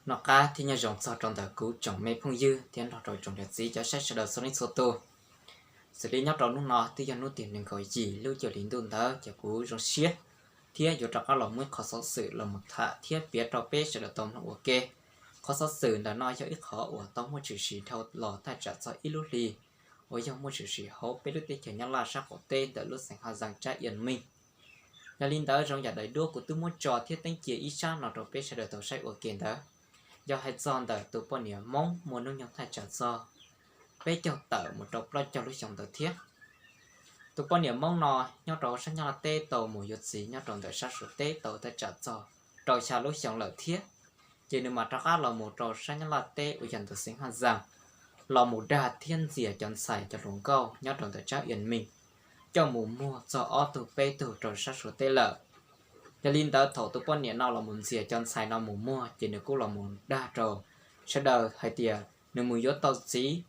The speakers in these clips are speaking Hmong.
Noj qab thiab nyob zoo txog rau ntawm kuv tsoom me phooj ywg thiab nrog rau tsoom niam txiv cov saib sawv daws txhua leej txhua tus. Xws li nyob rau hnub no twb yog hnub tim nees nkaum yim lub cuaj hli ntuj ntawd ces kuv zoo siab thiab yuav rov qab los muab qhov xov xwm los mus tham thiab piav rau peb sawv daws tau mloog ua ke. Qhov xov xwm ntawm no yog ib qhov uas tau muaj tshwm sim dhau los thaj tsam txog ib lub hli uas yog muaj tshwm sim hauv peb lub teb chaws Nyab Laj sab qaum teb ntawm lub xeev Haj Zaas tsab Ias Meej. Yog li ntawd zoo yam daim duab kuv twb muab tso thiab teeb cia ib sab no rau peb sawv daws tau saib ua ke ntawd, yog hais txog ntawm tus poj niam Hmoob muaj hnub nyoog thaj tsam txog peb caug tawm mus rau plaub caug lub xyoo ntawd thiab. Tus poj niam Hmoob no nyob rau sab Nyab Laj teb tau mus yuav txiv nyob rau ntawm sab Suav teb tau thaj tsam txog rau xya lub xyoo lawm thiab. Ces nws mam rov qab los mus rau sab Nyab Laj teb uas yog ntawm xeev Haj Zaas los mus dag thiab ntxias cov ntxhais cov hluas nkauj nyob rau ntawm tsab Ias Meej coj mus muag txog ob tug peb tug rau sab Suav teb lawm. Yog li ntawd thaum tus poj niam no los mus ntxias cov ntxhais no mus muag ces nws kuj los mus dag rau sawv daws hais tias nws mus yuav tau txiv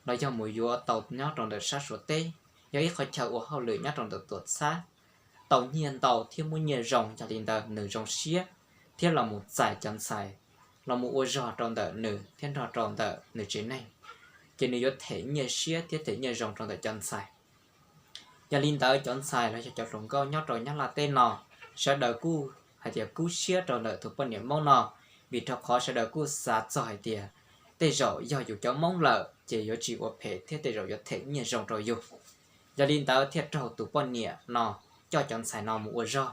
los yog mus yuav tau nyob rau ntawm sab Suav teb, yog ib qhov chaw ua hauj lwm nyob rau ntawm tuam txhab tau nyiaj ntau thiab muaj nyiaj zoo. Yog li ntawd nws zoo siab thiab los mus txais cov ntxhais los mus ua zog rau ntawm nws thiab nrog rau ntawm nws tsev neeg, ces nws yuav them nyiaj siab thiab them nyiaj zoo rau ntawm cov ntxhais. Yog li ntawd cov ntxhais los yog cov hluas nkauj nyob rau Nyab Laj teb no, sawv daws kuj hais tias kub siab rau ntawm tus poj niam Hmoob no, vim rau qhov sawv daws kuj xav txog hais tias tej zaum yog yus cov Hmoob lawm ces yuav tsis ua phem thiab tej zaum yuav them nyiaj zoo rau yus. Yog li ntawd thiaj raug tus poj niam no coj cov ntxhais no mus ua zog.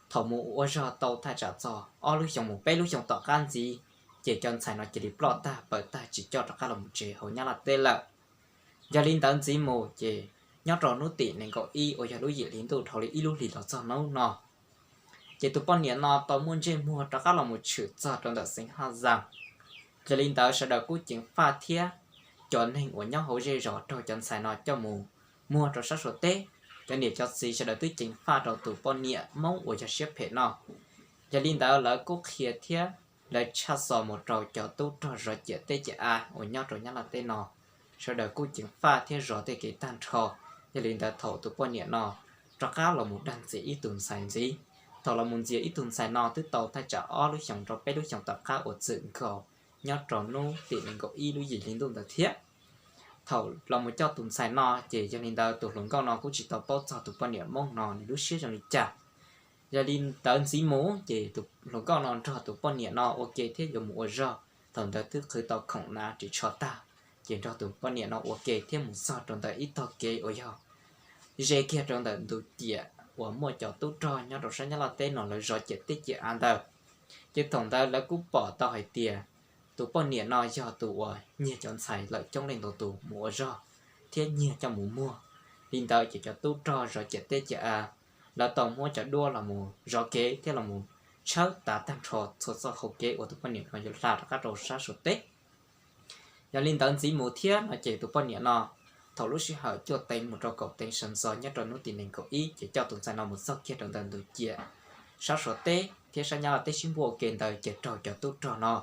Thaum mus ua zog tau thaj tsam txog ob lub xyoo mus peb lub xyoo tom qab ntxiv, ces cov ntxhais no cia li ploj tag pawm tag tsis coj rov qab los mus tsev hauv Nyab Laj teb lawm. Yog li ntawd ntxiv mus ces nyob rau hnub tim nees nkaum ib uas yog lub yim hli ntuj dhau li ib lub hlis los txog hnub no, ces tus poj niam no tau muaj ntsej muag rov qab los mus tshwm txog rau ntawm xeev Haj Zaas. Yog li ntawd sawv daws kuj ceev faj thiab cov neeg uas nyob hauv zej zos raug cov ntxhais no coj mus muag rau sab Suav teb, cov niam cov txiv sawv daws twb ceev faj rau tus poj niam Hmoob uas yog siab phem no. Yog li ntawd lawv kuj qhia thiab lawv tshaj xov mus rau cov tub rog zov ciam teb ciam av uas nyob rau Nyab Laj teb no, sawv daws kuj ceev faj thiab zov tej kev tag nrho. Yog li ntawd thaum tus poj niam no rov qab los mus dag ntxias ib tug ntxhais ntxiv, thaum los mus ntxias ib tug ntxhais no twb tau thaj tsam ob lub xyoo rau peb lub xyoo tom qab uas txwm nkaus nyob rau hnub tim nees nkaum ib lub yim hli ntuj ntawd thiab. Thaum los mus coj tus ntxhais no ces yog li ntawd tus hluas nkauj no kuj tsis tau paub txog tus poj niam Hmoob no nws lub siab zoo li cas. Yog li ntawd ntxiv mus ces tus hluas nkauj no nrog tus poj niam no ua ke thiab yuav mus ua zog. Thaum ntawd twb qhwv tau khoom hnav ris tsho tag, ces nrog tus poj niam no ua ke thiab mus txog rau ntawm ib tog kev uas yog ze kiag rau ntawm ntug ciam uas muaj cov tub rog nyob rau sab Nyab Laj teb no lawv zov ciam teb ciam av ntawd. Ces thaum ntawd lawv kuj pom tau hais tias tus poj niam no yog tus uas nyiag cov ntxhais lawm coob leej ntau tus mus ua zog thiab nyiag coj mus muag. Li ntawd ces cov tub rog zov ciam teb ciam av lawv tau muab cov duab los mus zov kev thiab los mus tshawb tav tag nrho txhua txoj hau kev uas tus poj niam no yuav hla rov qab rau sab Suav teb. Yog li ntawd ntxiv mus thiab no ces tus poj niam no thaum lub sij hawm cuaj teev mus rau kaum teev sawv ntxov nyob rau hnub tim nees nkaum ib ces coj tus ntxhais no mus txog kiag rau ntawm ntug ciam sab Suav teb thiab sab Nyab Laj teb sib npuaj ua ke ntawd ces raug cov tub rog no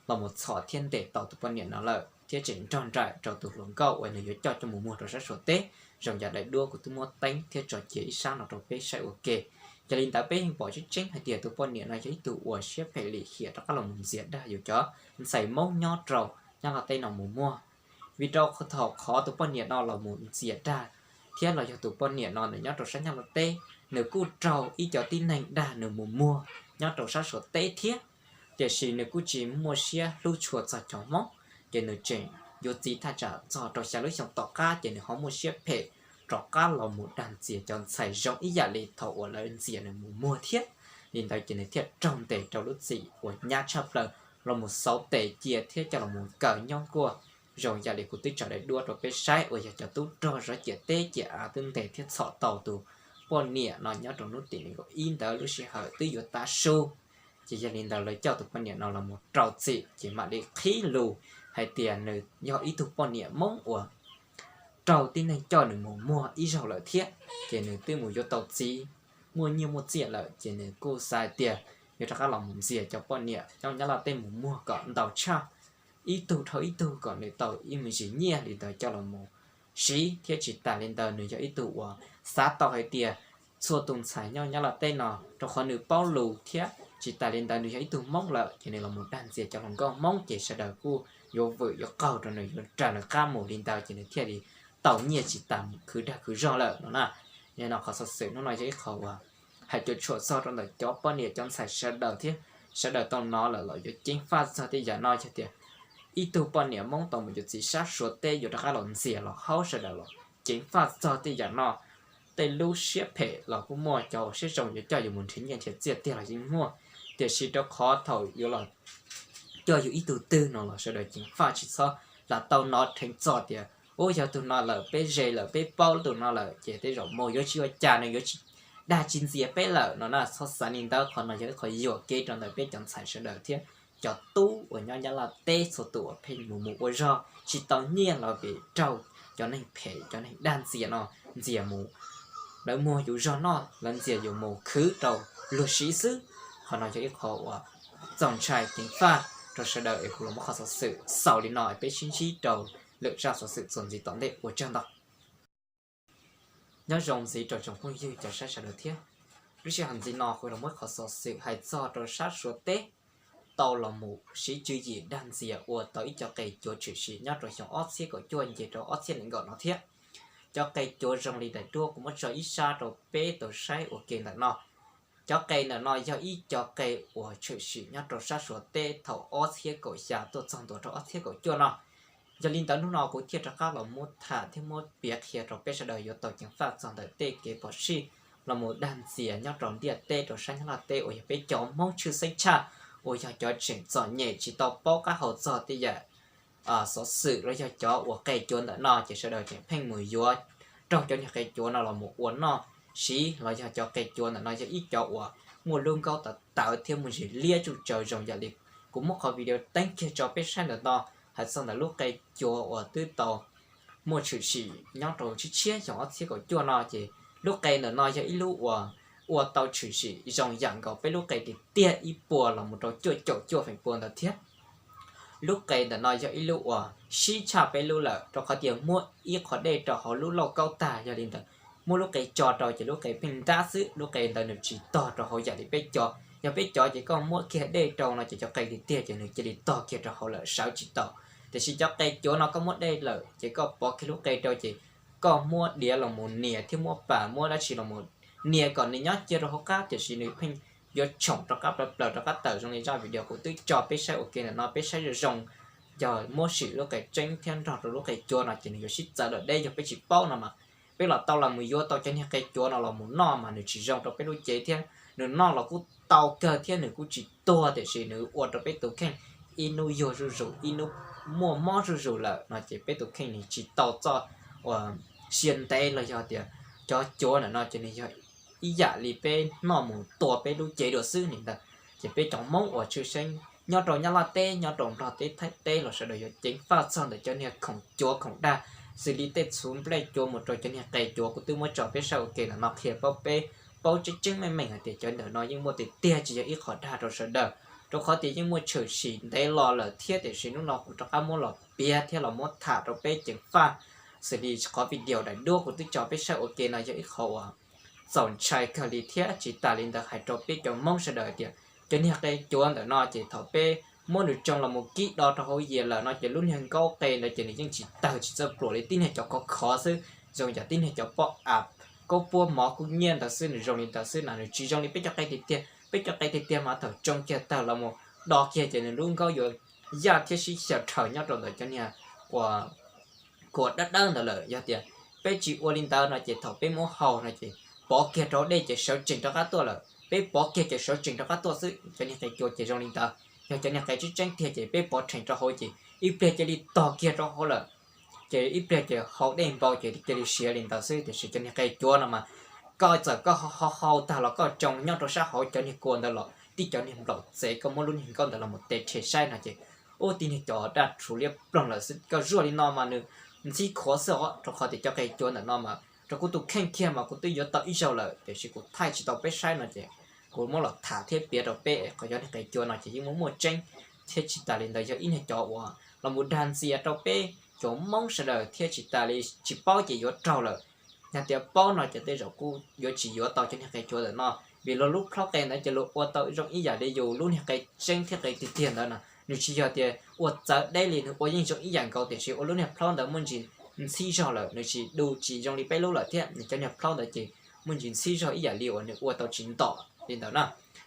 los mus txhom thiab ntes tau tus poj niam no lawm thiab tseem nrog nraim rau tus hluas nkauj uas nws yuav coj coj mus muag rau sab Suav teb, zoo yam daim duab kuv twb muab teeb thiab tso cia ib sab no rau peb saib ua ke. Yog li ntawd peb yeej pom tseeb tseeb hais tias tus poj niam no yog ib tug uas siab phem lim hiam rov qab los mus ntxias dag yus cov ntxhais Hmoob nyob rau Nyab Laj teb no mus muag. Vim rau thaum qhov tus poj niam no los mus ntxias dag thiab los yog tus poj niam no nws nyob rau sab Nyab Laj teb, nws kuj raug ib cov tib neeg dag nws mus muag nyob rau sab Suav teb thiab. Tiam sis nws kuj tsis muaj siab hlub tshua txog cov Hmoob, ces nws tseem yuav txiv thaj tsam txog rau xya lub xyoo tom qab ces nws ho muaj siab phem rov qab los mus dag ntxias cov ntxhais zoo ib yam li thaum uas lawv ntxias nws mus muag thiab. Li ntawd ces nws thiaj raug ntes rau lub txim uas nyab tshaj plaws los mus xauv tes cia thiab coj los mus kaw nyob nkuaj, zoo yam li kuv twb tso daim duab rau peb saib uas yog cov tub rog zov ciam teb ciam av twb ntes thiab txhom tau tus poj niam no nyob rau hnub tim nees nkaum ib ntawd lub sij hawm twb yuav tav su. Ces yog li ntawd lawv coj tus poj niam no los mus rau txim ces mam li qhib lus hais tias nws yog ib tug poj niam Hmoob uas raug tib neeg coj nws mus muag ib zaug lawm thiab, ces nws twb mus yuav tau txiv, muaj nyiaj muaj txiaj lawm, ces nws kuj xav hais tias yuav rov qab los mus ntxias cov poj niam nyob Nyab Laj teb mus muag kom ntau tshaj, ib tug dhau ib tug kom nws tau ib me ntsis nyiaj li ntawd coj los mus siv thiab tsis tas li ntawd nws yog ib tug uas xav tau hais tias txhua tus ntxhais nyob Nyab Laj teb no rau qhov nws paub lus thiab Tsis tas li ntawd nws yog ib tug Hmoob lawm ces nws los mus dag ntxias cov hluas nkauj Hmoob ces sawv daws kuj yuav vwm yuav qaug rau nws, yuav raws nws qab mus li ntawd ces nws thiaj li tau nyiaj tsis tas khwv dag khwv zog lawm no na. Nim no qhov xov xwm hnub no yog ib qho uas hais cuam tshuam txog rau ntawm cov poj niam cov ntxhais sawv daws thiab sawv daws tau hnov lawm los yuav ceev faj txog tej yam no. Yog tias ib tug poj niam Hmoob tau mus yuav txiv sab Suav teb yuav rov qab los ntxias los haub sawv daws los ceev faj txog tej yam no. Tej lub siab phem los kuj muaj, cov uas siab zoo yuav coj yus mus nrhiav nyiaj nrhiav txiaj tiag los yeej muaj, tiam sis rau qhov thaum yuav los coj yus ib tug twg no los sawv daws ceev faj tsis txhob lam tau hnov dheev txog tias ub yog tus no lawm, peb ze lawm, peb paub tus no lawm ces tej zaum mus yuav tsis ua cas, nws yuav tsis dag tsis ntxias peb lawm no na. Txhob xav li ntawd, qhov no yog ib qho yuam kev rau ntawm peb cov ntxhais sawv daws thiab cov tub uas nyob Nyab Laj teb txhua tus uas pheej mus mus ua zog tsis tau nyiaj los vim raug cov neeg phem cov neeg dag ntxias no ntxias mus. Lawv muag yus zog noj, lawv ntxias yus mus khwv rau luag siv xwb. Qhov no yog ib qho uas txaus ntshai ceev faj rau sawv daws es kuv los muab qhov xov xwm xaus li no es peb sib ntsib rau lwm zaj xov xwm txuas ntxiv tom ntej, ua tsaug ntau. Nyob zoo ntxiv rau tsoom phooj ywg cov saib sawv daws thiab. Lub sij hawm ntxiv no kuv los muab qhov xov xwm hais txog rau sab Suav teb tau los mus siv tswv yim dag ntxias ua tau ib co qe cuav tshwm sim nyob rau xyoo ob txhiab kaum cuaj nce rau ob txhiab nees nkaum no thiab. Cov qe cuav zoo li daim duab kuv muab tso ib sab rau peb tau saib ua ke ntawm no. Cov qe ntawm no yog ib co qe uas tshwm sim nyob rau sab Suav teb thaum ob txhiab kaum xya tuaj txog ntua rau ob txhiab kaum cuaj no. Yog li ntawd hnub no kuv thiaj rov qab los muab tham thiab muab piav qhia rau peb sawv daws yuav tau ceev faj txog ntawm tej kev phom sij los mus dag ntxias nyob rau ntiaj teb rau sab Nyab Laj teb uas yog peb cov Hmoob tshwj xeeb tshaj uas yog cov tseem txom nyem tsis tau paub qab hau txog tej yam xov xwm los yog cov uas qe cuav ntawm no ces sawv daws tseem pheej mus yuav raug cov niag qe cuav no los mus ua noj siv los yog cov qe cuav ntawm no yog ib co uas muaj lub nkaub tawv tawv thiab muaj ntsis liab tsuj tsaws zoo yam li kuv muab qhov video teeb kiag tso peb saib ntawm no hais txog ntawm lub qe cuav uas twb tau muaj tshwm sim nyob rau tshiab tshiab xyoo ob txhiab kaum cuaj no ces lub qe ntawm no yog ib lub uas ua tau tshwm sim zoo yam nkaus peb lub qe tiag tiag ib puas los mus rau cuaj caum cuaj feem pua ntawd thiab. Lub qe ntawm no yog ib lub uas sib tshaj peb lub lawm rau qhov tias muab ib qho dej rau hauv lub lauj kaub tag, yog li ntawd muab lub qe tso rau ces lub qe pheej ntab xwb, lub qe ntawd nws tsis tog rau hauv yam li peb cov. Yog peb cov ces koj muab kiag dej rau no ces cov qe tiag tiag ces nws cia li tog kiag rau hauv lawm sawv tsis tau. Tiam sis cov qe cuav no koj muab dej lawm ces koj pov kiag lub qe rau ces koj muab diav los mus nias thiab muab pas muab dab tsi los mus nias kom nws nyob cia rau hauv qab, tiam sis nws pheej yuav tshoom rov qab plaws plaws rov qab tawm zoo li zaj video kuv twb tso peb saib ua ke ntawm no, peb saib zoo zoo. Yog muab sim lub qe tseeb thiab nrog rau lub qe cuav no ces nws yuav sib txawv lawm deb. Yog peb tsis paub no mas peb los tau los mus yuav tau cov niag qe cuav no los mus noj mas nws tsis zoo rau peb lub cev thiab nws noj los kuj tau kawg thiab nws kuj tsis tuag, tiam sis nws ua rau peb tus kheej ib hnub yuag zuj zus, ib hnub muaj mob zuj zus lawm no ces peb tus kheej nws tsis tau txoj uas sia ntev los yog tias cov cuav ntawm no ces nws yog ib yam li peb noj mus tua peb lub cev dua xwb li ntawd. Ces peb cov Hmoob uas tshwj xeeb nyob rau Nyab Laj teb, nyob rau Nplog teb, Thaib teb los sawv daws yuav ceev faj txog ntawm cov niag khoom cuav khoom dag xws li tej txhuv nplej cuav mus rau cov niag qe cuav kuv twb muab tso peb saib ua ke ntawm no qhia paub peb paub tseeb tseeb meej meej hais tias cov ntawm no yeej muaj tiag tiag, tsis yog ib qho dag rau sawv daws, rau qhov tias yeej muaj tshwm sim ntev los lawm thiab, tiam sis hnub no kuv rov qab muab los piav thiab los muab tham rau peb ceev faj. Xws li qhov video daim duab kuv twb tso peb saib ua ke no yog ib qho uas txaus ntshai kawg li thiab tsis tas li ntawd hais rau peb cov Hmoob sawv daws tias cov niag qe cuav ntawm no ces thaum peb muab nws tsoo los mus kib do rau hauv yias lawm no ces lub niag nkaub qe ntawd ces nws yeej tsis tawg tsis txawj pluam li tib niag cov khov khov xwb, zoo yam tib niag cov pob av, kaub puab mov kub nyiab ntawd xwb, nws zoo li ntawd xwb na, nws tsis zoo li peb cov qe tiag tiag. Peb cov qe tiag tiag mas thaum tsoo kiag tawg los mus do kiag ces nws lub nkaub yuav yaj thiab sib xyaw rhaws nyob rau ntawm cov niag uas kua dawb dawb ntawd lawm. Yog tias peb tsis ua li ntawd no ces thaum peb muab hau no ces pov kiag rau hauv dej ces sawv tsees rov qab tuaj lawm, peb pov kiag ces sawv tsees rov qab tuaj xwb. Cov niag qe cuav ces zoo li ntawd. Yog cov niag qe tseeb tseeb tiag ces peb pov rhees rau hauv ces ib pliag cia li tog kiag rau hauv lawm, ces ib pliag ces hau dej npau ces cia li siav li ntawd xwb. Tiam sis cov niag qe cuav no mas koj txawm koj hau hau tag los koj tsoo nyob rau sab hauv cov niag kua ntawd los tib cov niag nplaum txev, koj muab lub niag nkaub ntawd los mus tes rhe saib no ces ub tib niag cov daj rhuv liab ploog lawm xwb. Koj zuaj li no mas nws ntxhib khuav xwb os, rau qhov tias cov qe cuav ntawm no mas rau kuv tus kheej kiag mas kuv twb yuav tau ib zaug lawm, tiam sis kuv thaij tsis tau peb saib no ces kuv muab los tham thiab piav rau peb. Qhov cov niag qe cuav no ces yeej muaj muaj tseeb, thiab tsis tas li ntawd yog ib niag cov uas los mus dag ntxias rau peb cov Hmoob sawv daws thiab tsis tas li tsis paub ces yuav raug lawm. Yog tias paub no ces tej zaum kuj yuav tsis yuav tau cov niag qe cuav ntawm no. Vim luag lub plhaub qe ntawd ces luag ua tau zoo ib yam li yus lub niag qe tseeb thiab qe tiag tiag ntawd no, nws tsis yog tias ua txawv deb li, nws ua yeej zoo ib yam nkaus tiam sis ua lub niag plhaub ntawd muaj ntsis ntxhib zog lawm, nws tsis du tsis zoo li peb lub lawm thiab nws cov niag plhaub ntawd ces muaj ntsis ntxhib zog ib yam li uas nws ua tau tsis ntom li ntawd na.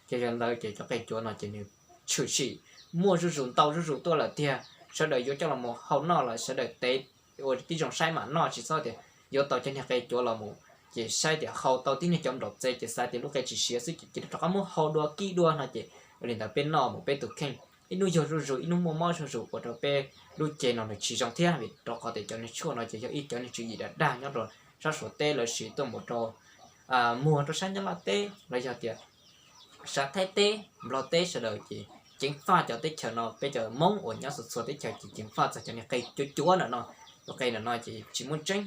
Ces yog li ntawd ces cov qe cuav no ces nws tshwm sim muaj zuj zus ntau zuj zus tuaj lawm tiag, sawv daws yuav coj los mus hau noj los sawv daws tev ua tib zoo saib mam noj, tsis txhob tias yuav tau cov niag qe cuav los mus ces saib tias hau tau tib niag cov nplaum txev ces xav tias lub qe tsis siav xwb ces cia li rov qab muab hau dua kib dua no ces ua li ntawd peb noj mus peb tus kheej, ib hnub yog zuj zus ib hnub muaj mob zuj zus ua rau peb lub cev no nws tsis zoo thiab, vim rau qhov tias cov niag tshuaj no ces yog ib cov niag tswv yim dag dag nyob rau sab Suav teb lawv siv tuaj mus rau muag rau sab Nyab Laj teb los yog tias sab Thaib teb Nplog teb sawv daws ces ceev faj cov teb chaws no, peb cov Hmoob uas nyob txhua txhua teb chaws ces ceev faj txog cov niag qe cuav cuav ntawm no. Tus qe ntawm no ces tsis muaj tseeb,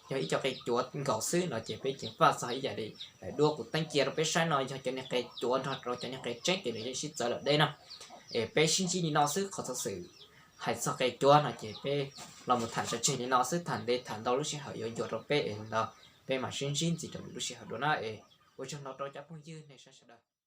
yog ib co qe cuav nkaus xwb no ces peb ceev faj txog ib yam li daim duab kuv teeb cia rau peb saib no yog cov niag qe cuav nrog rau cov niag qe tseeb ces nws yeej sib txawv lawm deb na. Es peb sib ntsib li no xwb, qhov xov xwm hais txog qe cuav no ces peb los mus tham sawv tseg li no xwb, tham ntev tham ntau lub sij hawm yuav ncuav rau peb es li ntawd peb mam sib ntsib ntxiv rau lwm lub sij hawm dua na es ua tsaug ntau rau cov phooj ywg nej sawv daws.